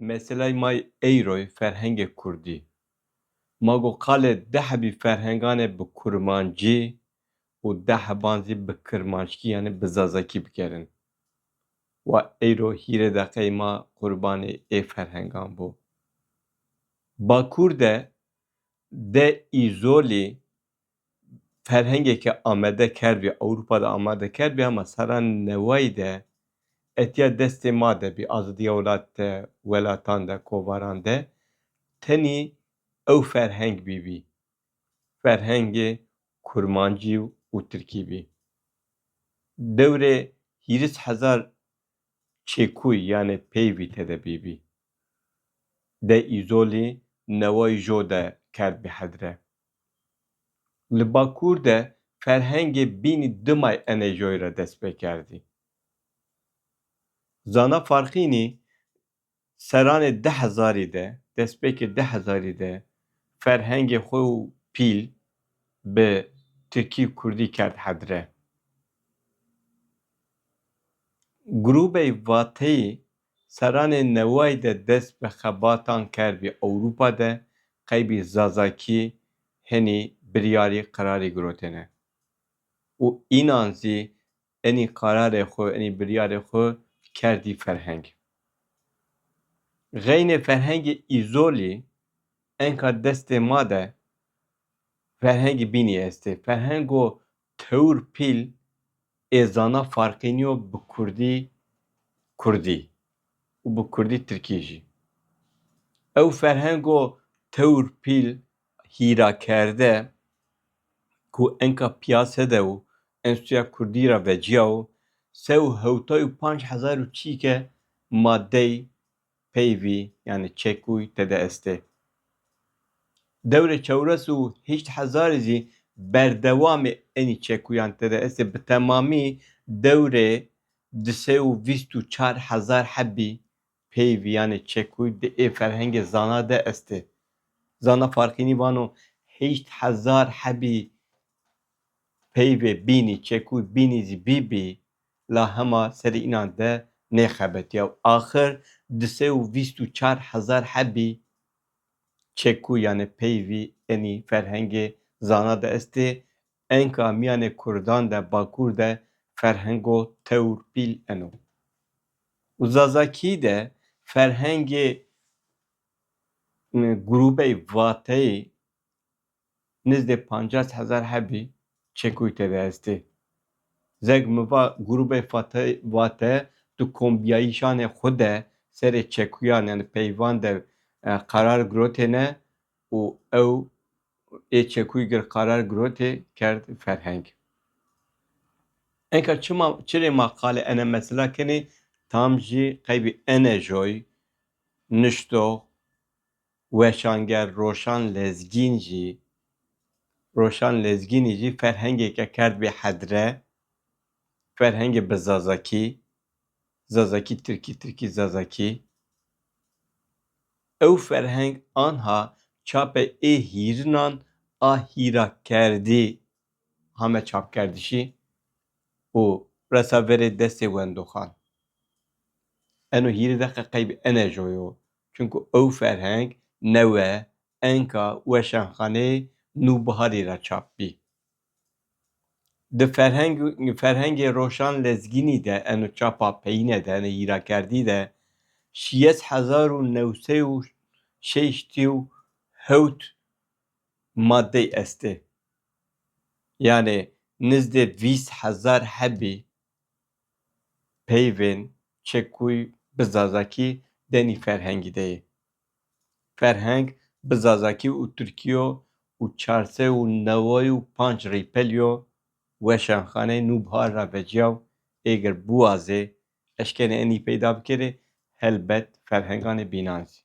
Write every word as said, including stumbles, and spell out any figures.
Meselay may eyroy ferhengê kurdî. Ma got qalê deh hebî ferhengan ê bi kurmancî û deh heban zî bi kirmanckî, yanî bi zazakî bikerin. Wa eyro hîrê deqey ma qurbanê ê ferhengan bû. Bakur de, de Îzolî ferhengeke amade kerdbî, Ewropa de amade kerdbî, ama serran newayî de etiya destê ma de bî, azadiya welat de, welatan de, kovaran de tenî ew ferheng bîbî. Ferhengê kurmancî û tirkî bî. Dewrê hîris hezar çekûy, yanê peyvî tede bîbî. De Îzolî newayî jo de kerdbî hedre. Li Bakur de ferhengê bînî dimay enê joy re dest pê kerdî. Zana Farqînî seranê du hezarî de, destpêkê du hezarî de ferhengê xwe û pîl bi tirkî û kurdî kerd hedre. Grûbey Vateyî seranê newayî de dest bi xebatan kerdbî Ewropa de, qeybî zazakî henî biryarî qerarî girotêne û înan zî enî qararê xwe, enî biryarê xwe kerdî ferheng. Xeynê ferhengê Îzolî enka destê ma de ferhengê bînî estê. Ferhengo tewr pîl ê Zana Farqînî yo bi kurdî kurdî û bi kurdî tirkî jî. Ew ferhengo tewr pîl hîrakerde ku enka piyase de û Enstitûya Kurdî ra veciya û se û hewtay û panc hezar û çîke madey peyvî, yanî çekûy tede estê. Dewrê çewres û heşt hezarî zî berdewamê enî çekûyan tede estê. Bi temamî dewrê du sey û vîst û çar hezar hebî peyvî, yanî çekûy di ê ferhengê Zana de estê. Zana Farqînî vano heşt hezar hebî peyvê bînî, çekûy bînî zî bîbî, la hema serê înan de nêxebetiya. Û axir du sey û vîst û çar hezar hebî çekû, yanî peyvî enî ferhengê Zana de estê. Enka mîyanê kurdan de, Bakur de ferhengo tewr pîl eno. Û zazakî de ferhengê, e, grûbey Vateyî nizdê pancas hezar hebî çekûy tede estê. Zeg mi va grûbê Fate-, Vate di kombiyayîşanê xwe de serê çekûyan, yanî peyvan de, e, qerar girotêne û ew ê çekûy gir qerar girotê kerd ferheng. Enka çima, çirê ma qalê ene mesela kenê, tam jî qeybî ene joy niştox, weşanger Roşan Lezgîn jî, Roşan Lezgînî jî ferhengeke kerdbî hedre, ferhengê bi zazakî, zazakî tirkî, tirkî zazakî. Ew ferheng anha çapê ê hîrinan a hîrakerdî hame çapkerdişî û resa verê destê wendoxan. Eno hîrê deqe qeyb ene joyo. Çunku ew ferheng newe enka Weşanxaneyê Nûbiharî ra çap bî. Di ferheng-, ferhengê Roşan Lezgînî de, eno çapa peyîne de, eno hîrakerdî de, şiyes hezar û new sey û şeştî û hewt madey estê. Yanê nizdê vîst hezar hebî peyvên çekûy bi zazakî denî ferhengî de yê. Ferheng bi zazakî û tirkî yo û çar sey û neway û panc rîpel yo Weşanxaneyê Nûbihar ra veciya û êgir biwazê eşkenê enî peyda bikerê, helbet ferhenganê bînan zî.